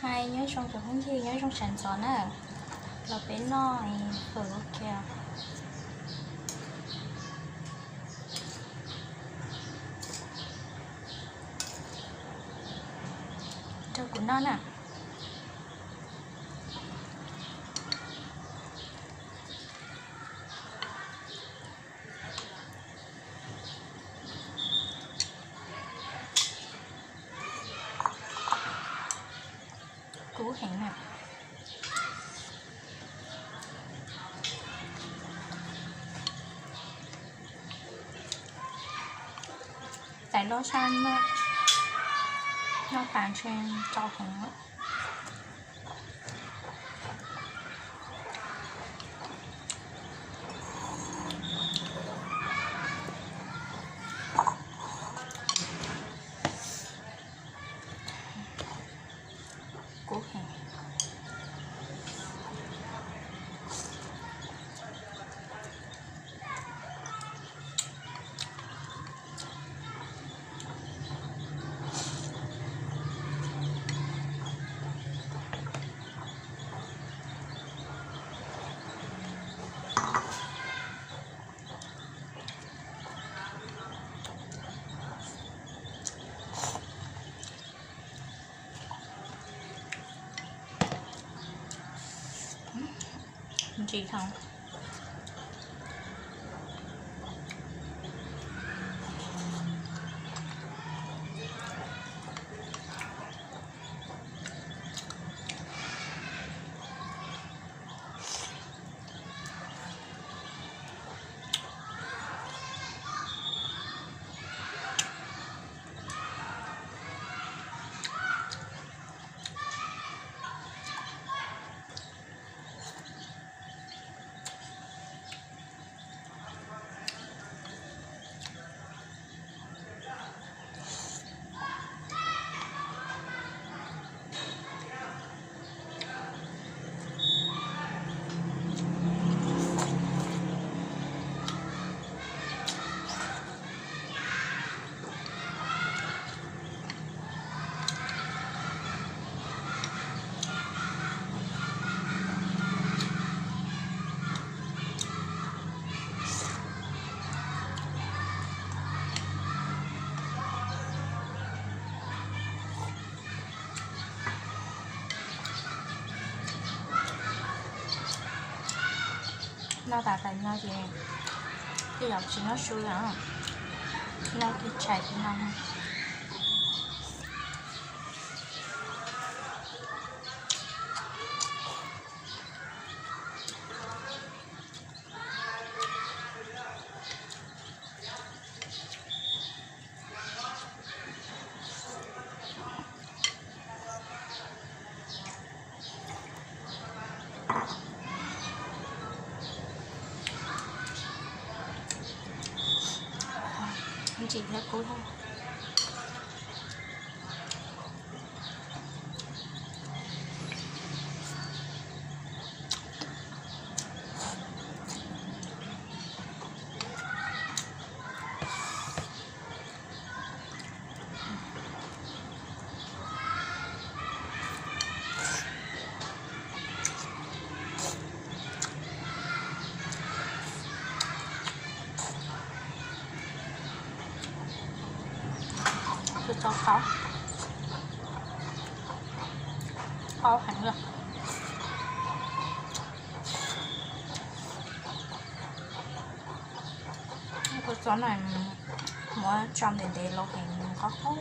Hi, nyob zoo cov phooj ywg, nyob zoo sawv ntxov na. Los peb noj fawm ua ke. Rau kuv noj na. Kub heev na. Tais loj sab noj, noj tas ntshe tsau heev. Kub heev. Ntsim heev. Noj tas tas no ces tej zaum tsis noj su lawm, noj kiag tshais li no. Ntsim thiab kub thiab. Kua txob qab, qab heev lawm. Kua txob no muab tso ntev ntev los heev, qab qab.